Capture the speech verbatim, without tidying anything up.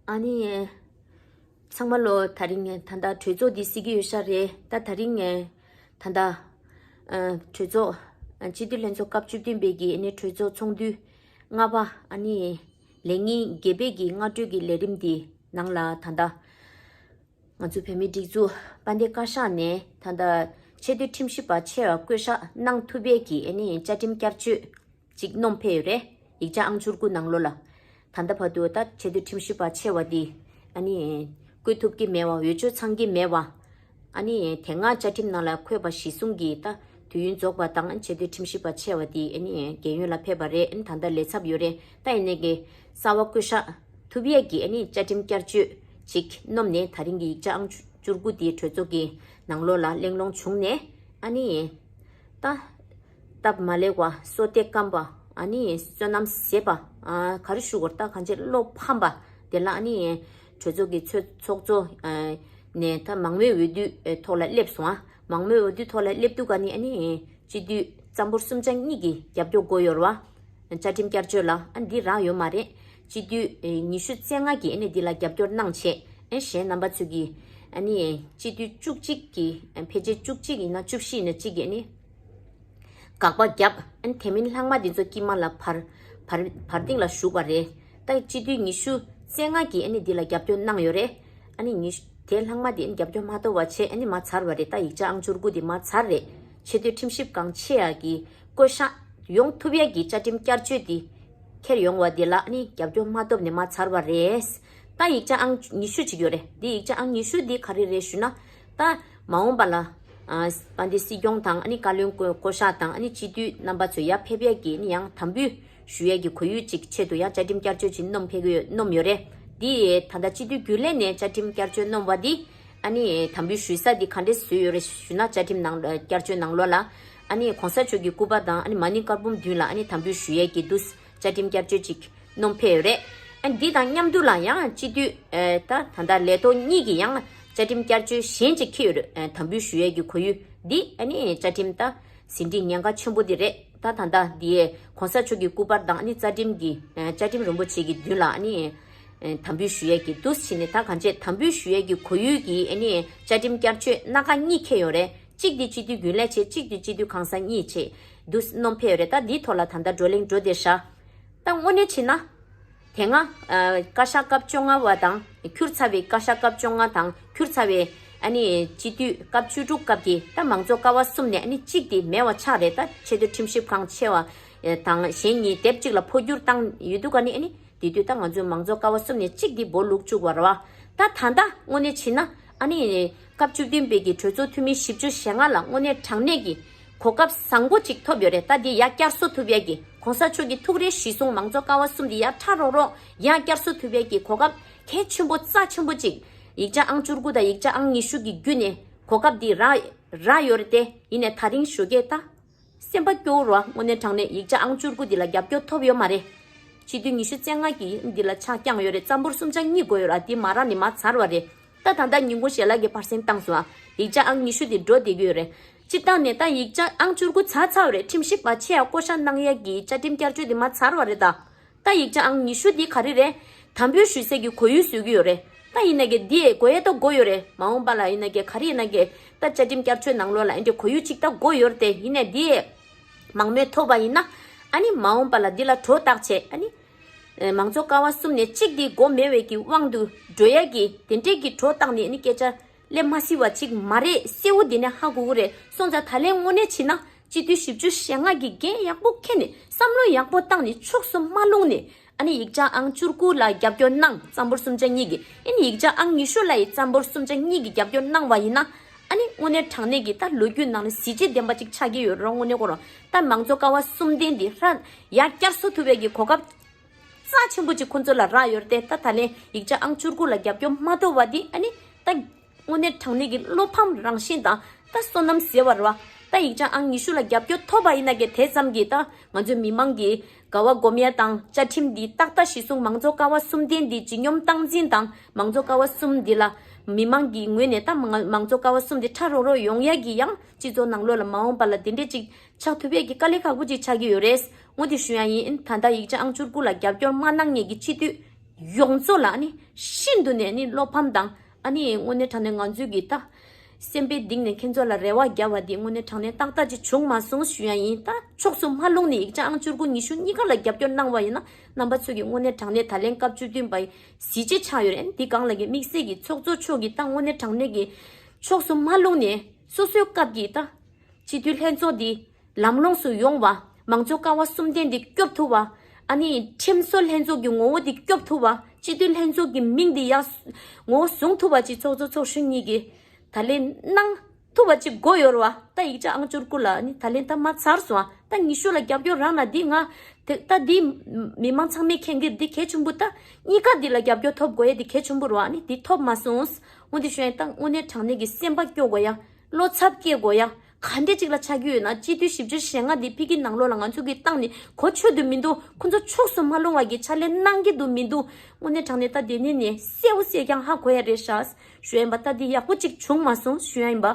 ཨ་ནི། ཚང་མ་ལོ་དེ་རིང་ད་ལྟ་གྲོས་ཚོགས་འདི་སྲིད་ཀྱི་ཡོད་ཤག་རེད། ད་དེ་རིང་ད་ལྟ་གྲོས་ཚོགས་སྤྱི་འཐུས་ལྷན་ཚོགས་སྐབས་བཅུ་བདུན་པའི་གི་ཨ་ནི་གྲོས་ཚོགས་ཚོགས་དུས་ལྔ་པ། ཨ་ནི་ལས་ཉིན་བརྒྱད་པའི་གི་སྔ་དྲོའི་གི་ལས་རིམ་འདི་ནང་ལ་ད་ལྟ་ང་ཚོ་བོད་མིའི་སྒྲིག་འཛུགས་དཔལ་ལྡན་བཀའ་ཤག་ནས་ད་ལྟ་ཆེས་མཐོའི་ཁྲིམས་ཞིབ་པ་ཆེ་བ་བསྐོ་བཞག་གནང་ཐུབ་པའི་གི་ཨ་ནི་བཅའ་ཁྲིམས་བསྐྱར་བཅོས་ཅིག་སྣོན་ཕེབས་ཡོད་རེད། ཡིག་ཆ་ཨང་བཅུ་དགུ་ནང་ལོགས་ལ། ད་ལྟ་བར་དུ་ད་ཆེས་མཐོའི་ཁྲིམས་ཞིབ་པ་ཆེ་བ་འདི་ཨ་ནི་བསྐོ་ཐུབ་ཀྱི་མེད་པ། འོས་ཆོས་ཚང་གི་མེད་པ། ཨ་ནི་དེ་སྔ་བཅའ་ཁྲིམས་ནང་ལ་འཁོད་པ་གཞི་བཟུང་གིས་ད་དུས་ཡུན་རྫོགས་པ་དང་། ཆེས་མཐོའི་ཁྲིམས་ཞིབ་པ་ཆེ་བ་འདི་ཨ་ནི་རྒས་ཡོལ་ལ་ཕེབས་པ་རེད། ཨ་ནི་ད་ལྟ་ལས་ཚབ་ཡོད་རེད། ད་ཡིན་ནའི་གི་གསར་པ་བསྐོ་བཞག་ཐུབ་ཡས་ཀྱི་ཨ་ནི་བཅའ་ཁྲིམས་བསྐྱར་བཅོས་ཅིག་སྣོན་ནས་དེ་རིང་གི་ཡིག་ཆ་ཨང་བཅུ་དགུ་དེ་གྲོས་ཚོགས་ཀྱི་ནང་ལོགས་ལ་གླེང་སློང་བྱུང་ནས། ཨ་ནི་ད་སྟབས་མ་ལེགས་པ། བསོད་བདེ་སྐམ་པ། ཨ་ནི་བསོད་ནམས་ཟད་པ། ཨ་ག་རེ་ཞུ་དགོས་རེད། ད་གང་ཅི་བློ་ཕམ་པ་དེ་ལ། ཨ་ནི་གྲོས་ཚོགས་ཀྱི་ཚོགས་ཚོགས་གཙོ་ནས་ད་མང་མོས་འོས་བསྡུ་ཐོག་ལ་སླེབས་སོང་། ཨ་མང་མོས་འོས་བསྡུ་ཐོག་ལ་སླེབས་དུས་ཀ་ནི་ཨ་ནི་སྤྱི་འཐུས་རྩ་འབོར་གསུམ་ཆ་གཉིས་ཀྱི་རྒྱབ་སྐྱོར་དགོས་ཡོད་རེད་བ། བཅའ་ཁྲིམས་བསྐྱར་བཅོས་ལ། ཨ་འདི་རག་ཡོད་མ་རེད། སྤྱི་འཐུས་ཉི་ཤུ་རྩ་ལྔ་གིས་ཨ་ནི་འདི་ལ་རྒྱབ་སྐྱོར་གནང་བྱས། ཨ་གཞན་རྣམ་པ་ཚོས་ཀྱིས་ཨ་ནི་སྤྱི་འཐུས་བཅུ་གཅིག་གིས། ཕལ་ཆེར་བཅུ་གཅིག་ཡིན་ན་བཅུ་བཞི་ཡིན་ན་གཅིག་གིས་ཨ་ནི་དགག་པ་བརྒྱབ། ཨ་ནི་དེ་མིན་ལྷག་མ་འདི་ཚོ་དཀྱིལ་མ་ལ་བར་བར་བར་སྟེང་ལ་ཞུགས་པ་རེད། ད་སྤྱི་འཐུས་ཉི་ཤུ་རྩ་ལྔ་གིས་ཨ་ནི་འདི་ལ་རྒྱབ་སྐྱོར་གནང་ཡོད་རེད། ཨ་ནི་ཉི་ཤུ་དེ་ལྷག་མ་དེ་ཨ་ནི་རྒྱབ་སྐྱོར་མ་ཐོབ་པ་བྱས། ཨ་ནི་མ་ཚར་བ་རེད། ད་ཡིག་ཆ་ཨང་བཅུ་དགུ་དེ་མ་ཚར་རེད། ཆེས་མཐོའི་ཁྲིམས་ཞིབ་ཁང་ཆེ་ཡ་གི་བསྐོ་བཞག་ཡོང་ཐུབ་ཡ་གི་བཅའ་ཁྲིམས་བསྐྱར་བཅོས་དེ་འཁྱེར་ཡོང་བ་དེ་ལ་ཨ་ནི་རྒྱབ་སྐྱོར་མ་ཐོབ་ནས་མ་ཚར་བ་རེད། ད་ཡིག་ཆ་ཨང་ཉི་ཤུ་ཅིག་ཡོད་རེད། འདི་ཡིག་ཆ་ཨང་ཉི་ཤུ་འདི་ག་རེ་རེད་ཞུ་ན། ད་མ་འོངས་པ་ལ་ཨ་དཔལ་ལྡན་སྲིད་སྐྱོང་དང་། ཨ་ནི་བཀའ་བློན་བསྐོ་བསྐོ་བཞག་དང་། ཨ་ནི་སྤྱི་འཐུས་རྣམ་པ་ཚོ་ཡར་ཕེབས་ཡས་ཀྱི་ཨ་ནི་ཡང་དམ་འབུལ་ཞུ་ཡས་ཀྱི་གོ་ཡུལ་ཅིག་ཆེད་དུ་ཡང་བཅའ་ཁྲིམས་བསྐྱར་བཅོས་ཅིག་སྣོན་ཕེབས་ཀྱི་ཡོད། སྣོན་ཡོད་རེད། འདི་ད་ལྟ་སྤྱི་འཐུས་རྒྱུན་ལས་ནས་བཅའ་ཁྲིམས་བསྐྱར་བཅོས་སྣོན་པ་འདི་ཨ་ནི་དམ་འབུལ་ཞུ་ས་འདི་ག་འདྲས་བཟོས་ཡོད་རེད་ཞུ་ན། བཅའ་ཁྲིམས་ནང་བསྐྱར་བཅོས་ནང་ལོགས་ལ་ཨ་ནི་གོང་ས་མཆོག་གི་སྐུ་པར་དང་། ཨ་ནི་མ་ཎི་དཀར་འབུམ་མདུན་ལ་ཨ་ནི་དམ་འབུལ་ཞུ་ཡས་ཀྱི་འདུག་བཅའ་ཁྲིམས་བསྐྱར་བཅོས་ཅིག་སྣོན་ཕེབས་ཡོད་རེད། ཨ་འདི་དང་མཉམ་དུ་ལ་ཡང་སྤྱི་འཐུས་ཨེ་ད་ད་ལྟ་ལས་ཐོག་གཉིས་ཀྱི་ཡང་བཅའ་ཁྲིམས་བསྐྱར་བཅོས་གཞན་ཅིག་འཁྱེར་ཡོད་རེད། ཨེ་དམ་འབུལ་ཞུ་ཡས་ཀྱི་གོ་ཡུལ་འདི་ཨ་ནི་བཅའ་ཁྲིམས་ད་ཟིན་བྲིས་ཉེན་ཁ་ཆེན་པོ་འདི་རེད། ད་ད་ལྟ་འདི་གོང་ས་མཆོག་གི་སྐུ་པར་དང་། ཨ་ནི་རྩ་ཁྲིམས་ཀྱི་ཨེ་བཅའ་ཁྲིམས་རིན་པོ་ཆེ་གི་མདུན་ལ་ཨ་ནི་ཨེ་དམ་འབུལ་ཞུ་ཡས་ཀྱི་འདུག་བྱས་ནས། ད་གང་ཅི་དམ་འབུལ་ཞུ་ཡས་ཀྱི་གོ་ཡུལ་གྱི་ཨ་ནི་བཅའ་ཁྲིམས་བསྐྱར་བཅོས་སྣ་ཁ་གཉིས་འཁྱེར་ཡོད་རེད། གཅིག་དེ་སྤྱི་འཐུས་རྒྱུན་ལས་བྱས། གཅིག་དེ་སྤྱི་འཐུས་གང་ཟག་གཉིས་བྱས་འདུག་སྣོན་ཕེབས་ཡོད་རེད། ད་འདིའི་ཐོག་ལ་ད་ལྟ་བགྲོ་གླེང་འགྲོ་བསྡད་ཤག་ད་དངོས་གནས་བྱས་ན། དེ་སྔ་ཨ་བཀའ་ཤག་སྐབས་བཅོ་ལྔ་པ་དང་། འཁྱུར་ཚར་བའི་བཀའ་ཤག་སྐབས་བཅོ་ལྔ་དང་། འཁྱུར་ཚར་བའི་ཨ་ནི་སྤྱི་འཐུས་སྐབས་བཅུ་དྲུག་སྐབས་ཀྱི་ད་མང་གཙོ་ཀ་བ་གསུམ་ནས་ཨ་ནི་གཅིག་དེ་མེད་པ་ཆགས་རེད། ད་ཆེས་མཐོའི་ཁྲིམས་ཞིབ་ཁང་ཆེ་བ་དང་གཞན་གཉིས་སྡེབ་གཅིག་ལ་འཕོ་འགྱུར་བཏང་ཡོད་དུས་ཀ་ནི། ཨ་ནི་དེ་དུས་ད་ང་ཚོའི་མང་གཙོ་ཀ་བ་གསུམ་ནས་གཅིག་དེ་འབོར་ལུག་བཅུག་པ་རེད་བ། ད་ད་ལྟ་དངོས་གནས་བྱས་ན། ཨ་ནི་སྐབས་བཅུ་བདུན་པའི་གི་གྲོས་ཚོགས་འཐུས་མི་བཞི་བཅུ་ཞེ་ལྔ་ལ་དངོས་གནས་དྲང་གནས་ཀྱི་གོ་སྐབས་བཟང་པོ་ཅིག་ཐོབ་ཡོད་རེད། ད་འདི་ཡར་བསྐྱར་གསོ་ཐུབ་ཡས་ཀྱི། གོང་ས་མཆོག་གི་ཐུགས་རེ་གཞིར་བཟུང་མང་གཙོ་ཀ་བ་གསུམ་འདི་ཡར་ཕྲ་རོག་རོག་ཡར་བསྐྱར་གསོ་ཐུབ་ཡས་ཀྱི་གོ་སྐབས་གལ་ཆེན་པོ་རྩ་ཆེན་པོ་ཅིག་ཡིག་ཆ་ཨང་བཅུ་དགུ་དང་ཡིག་ཆ་ཨང་ཉི་ཤུ་གི་བརྒྱུད་ནས་གོ་སྐབས་འདི་རག་རག་ཡོད་རེད་དེ། ཡིན་ནའི་ད་རིང་ཞོགས་ཀས་ད་སེམས་པ་སྐྱོ་བོ་རེད་བ། དངོས་གནས་དྲང་གནས་ཡིག་ཆ་ཨང་བཅུ་དགུ་འདི་ལ་རྒྱབ་སྐྱོར་ཐོབ་ཡོད་མ་རེད། སྤྱི་འཐུས་ཉི་ཤུ་རྩ་ལྔ་གིས་འདི་ལ་ཆ་བརྐྱངས་ཡོད་རེད། རྩ་འབོར་གསུམ་ཆ་གཉིས་དགོས་ཡོད་རེད། འདི་མ་རག་ནས་མ་ཚར་བ་རེད། ད་ད་ལྟ་ཉིན་གུང་ཞལ་ལག་གི་བར་གསེང་བཏང་སོང་ཨ། ཡིག་ཆ་ཨང་ཉི་ཤུ་དེ་འགྲོ་བསྡད་ཀྱི་ཡོད་རེད། སྤྱིར་བཏང་ནས་ད་ཡིག་ཆ་ཨང་བཅུ་དགུ་ཚར་ཚར་བ་རེད། ཁྲིམས་ཞིབ་པ་ཆེ་ཡ་བསྐོ་བཞག་གནང་ཡ་གི་བཅའ་ཁྲིམས་བསྐྱར་བཅོས་དེ་མ་ཚར་བ་རེད་ད། ད་ཡིག་ཆ་ཨང་ཉི་ཤུ་འདི་ག་རེ་རེད། དམ་འབུལ་ཞུ་སའི་གི་གོ་ཡུལ་བཟོ་གི་ཡོད་རེད། ད་ཡིན་ན་གི་འདི་དགོས་ཡ་ད་དགོས་ཡོད་རེད། མ་འོངས་པ་ལ་ཡིན་ན་གི་ག་རེ་ཡིན་ན་གི་ད་བཅའ་ཁྲིམས་བསྐྱར་བཅོས་ནང་ལོགས་ལ་ཨེ་འདྲ་གོ་ཡུལ་ཅིག་ད་དགོས་ཡོད་རེད་དེ། ཡིན་ན་འདི་མང་མོས་ཐོབ་པ་ཡིན་ན། ཨ་ནི་མ་འོངས་པ་ལ་འདི་ལ་གྲོས་བཏགས་བྱས། ཨ་ནི་ཨེ་མང་གཙོ་ཀ་བ་གསུམ་ནས་གཅིག་འདི་དགོས་མེད་པའི་གི་དབང་དུ་འགྲོ་ཡ་གི་དེ་འདྲས་ཀྱི་གྲོས་བཏགས་ནས་ཨ་ནི་སྐད་ཆ་སླེབས་མ་སྲིད་པ་ཅིག་མ་རེད། གསལ་བོ་འདི་ནས་ཧ་གོ་གི་རེད། སོང་ཙང་ད་ལན་དངོས་གནས་བྱས་ན་སྤྱི་འཐུས་བཞི་བཅུ་ཞེ་ལྔ་གིས་འགན་ཡག་པོ་འཁྱེར་ནས་བསམ་བློ་ཡག་པོ་བཏང་ནས་ཕྱོགས་སུ་མ་ལྷུང་ནས། ཨ་ནི་ཡིག་ཆ་ཨང་བཅུ་དགུ་ལ་རྒྱབ་སྐྱོར་གནང་། རྩ་འབོར་གསུམ་ཆ་གཉིས་ཀྱིས། ཨ་ནི་ཡིག་ཆ་ཨང་ཉི་ཤུ་ལ་ཡི་རྩ་འབོར་གསུམ་ཆ་གཉིས་ཀྱིས་རྒྱབ་སྐྱོར་གནང་བ་ཡིན་ན། ཨ་ནི་དངོས་གནས་དྲང་གནས་ཀྱི་ད་ལོ་རྒྱུས་ནང་ལ་གཟི་བརྗིད་ལྡན་པ་ཅིག་ཆགས་ཀྱི་ཡོད་རེད། དངོས་གནས་ཁོ་རང་ད་མང་གཙོ་ཀ་བ་གསུམ་ལྡན་འདི་ཧྲ་ཡར་བསྐྱར་གསོ་ཐུབ་པའི་གི་གོ་སྐབས་རྩ་ཆེན་པོ་ཅིག་ཁོང་ཚོ་ལ་རག་ཡོད་རེད་དེ། ད་ད་ལན་ཡིག་ཆ་ཨང་བཅུ་དགུ་ལ་རྒྱབ་སྐྱོར་མ་ཐོབ་པ་འདི་ཨ་ནི་ད་དངོས་གནས་དྲང་གནས་ཀྱི་བློ་ཕམ་རང་བཞིན་དང་ད་བསོད་ནམས་ཟད་པ་རེད་བ། ད་ཡིག་ཆ་ཨང་ཉི་ཤུ་ལ་རྒྱབ་སྐྱོར་ཐོབ་པ་ཡིན་ན་གི་དེ་ཙམ་གྱིས་ད་ང་ཚོའི་མི་མང་གི་དགའ་བ་སྒོམ་ཡ་དང་། བཅའ་ཁྲིམས་འདི་ཏག་ཏག་གཞི་བཟུང་མང་གཙོ་ཀ་བ་གསུམ་ལྡན་འདི་ཇི་སྙོམས་སྟངས་འཛིན་དང་། མང་གཙོ་ཀ་བ་གསུམ་འདི་ལ་མི་མང་གི་ངོས་ནས་ད་མང་མང་གཙོ་ཀ་བ་གསུམ་འདི་ཕྲ་རོག་རོག་ཡོང་ཡ་གི་ཡང་སྤྱི་ཚོགས་ནང་ལོགས་ལ་མ་འོངས་པ་ལ་དེ་འདྲས་ཅིག་ཆགས་ཐུབ་ཡས་ཀྱི་དཀའ་ལས་ཁག་པོ་ཅིག་ཆགས་ཀྱི་ཡོད་རེད། འོ་དེ་ཞུ་ཡ་ཡིན། ད་ལྟ་ཡིག་ཆ་ཨང་བཅུ་དགུ་ལ་རྒྱབ་སྐྱོར་མ་གནང་མཁན་གྱི་སྤྱི་འཐུས་ ཡོངས་རྫོགས་ལ་ཨ་ནི་ཤིན་ཏུ་ནས་ནི་བློ་ཕམ་དང་། ཨ་ནི་དངོས་གནས་དྲང་གནས་ང་ཚོའི་གི་ད་སེམས་པའི་གཏིང་ནས་ཁྱེད་ཚོ་ལ་རེ་བ་བརྒྱབ་པ་འདི་དངོས་གནས་དྲང་གནས་ཏག་ཏག་ཅིག་བྱུང་མ་སོང་ཞུ་ཡ་ཡིན། ད་ཕྱོགས་སུ་མ་ལྷུང་ནས་ཡིག་ཆ་ཨང་བཅུ་དགུ་ཉི་ཤུ་གཉིས་ཀ་ལ་རྒྱབ་སྐྱོར་གནང་བ་ཡིན་ན། རྣམ་པ་ཚོས་ཀྱི་དངོས་གནས་དྲང་གནས་ད་ལན་སྐབས་བཅུ་བདུན་པའི་གཟི་བརྗིད་ཆགས་ཡོད་རེད། འདི་སྒང་ལ་གི་དམིགས་བསལ་གྱི་ཚོགས་གཙོ་མཆོག་གིས་ད་དངོས་གནས་དྲང་གནས་ཀྱི་ཕྱོགས་སུ་མ་ལྷུང་ནས་སོ་སོའི་སྐབས་ཀྱི་ད་སྤྱི་འཐུས་ལྷན་ཚོགས་འདི་ལམ་ལྷོངས་སུ་ཡོང་བ། མང་གཙོ་ཀ་བ་གསུམ་ལྡན་འདི་སྐྱོབ་ཐུབ་པ། ཨ་ནི་ཁྲིམས་བཟོ་ལྷན་ཚོགས་ཀྱི་ངོ་བོ་འདི་སྐྱོབ་ཐུབ་པ། སྤྱི་འཐུས་ལྷན་ཚོགས་ཀྱི་མིང་འདི་ཡག་ངོ་བོ་བཟུང་ཐུབ་པ་ཅིག་ཚོགས་གཙོ་ཚོགས་གཞོན་གཉིས་ཀྱིས་ད་ལན་གནང་ཐུབ་པ་ཅིག་དགོས་ཡོད་རེད་བ། ད་ཡིག་ཆ་ཨང་བཅུ་དགུ་ལ་ནི་ད་ལན་ད་མ་ཚར་སོང་བ། ད་ཉི་ཤུ་ལ་རྒྱབ་སྐྱོར་རག་ན་འདི་ང་དེ་ད་འདི་མི་མང་ཚང་མས་མཁྱེན་གྱི་འདི་གལ་ཆེན་པོ། ད་གཉིས་ཀ་འདི་ལ་རྒྱབ་སྐྱོར་ཐོབ་དགོས་ཡ་འདི་གལ་ཆེན་པོ་རེད་བ། ནི་འདི་ཐོབ་མ་སོང་། འོ་འདི་ཞུ་ཡ་ཡིན། ད་དངོས་གནས་དྲང་གནས་ཀྱི་སེམས་པ་སྐྱོ་དགོས་ཡ། བློ་འཚབ་སྐྱེ་དགོས་ཡ། ག་འདྲས་ཅིག་ལ་ཆགས་ཀྱི་ཡོད་ན། སྤྱི་འཐུས་བཞི་བཅུ་ཞེ་ལྔ་འདི་ཕ་གི་ནང་ལོགས་ལ་ང་ཚོ་གི་བཏང་ནས་གོ་ཆོད་དུ་མི་འདུག་ཁོ་ཚོ་ཕྱོགས་སུ་མ་ལྷུང་བ་གི་ཕྱག་ལས་གནང་གི་འདུག་མི་འདུག་དངོས་གནས་དྲང་གནས་ད་དེ་ནས་ནས་གསལ་པོ་གསལ་རྐྱང་ཧ་གོ་ཡ་རེད་ཤག་ཞུ་ཡ་ཡིན་པ། ད་འདི་ཡག་པོ་ཅིག་བྱུང་མ་སོང་ཞུ་ཡ་ཡིན་པ།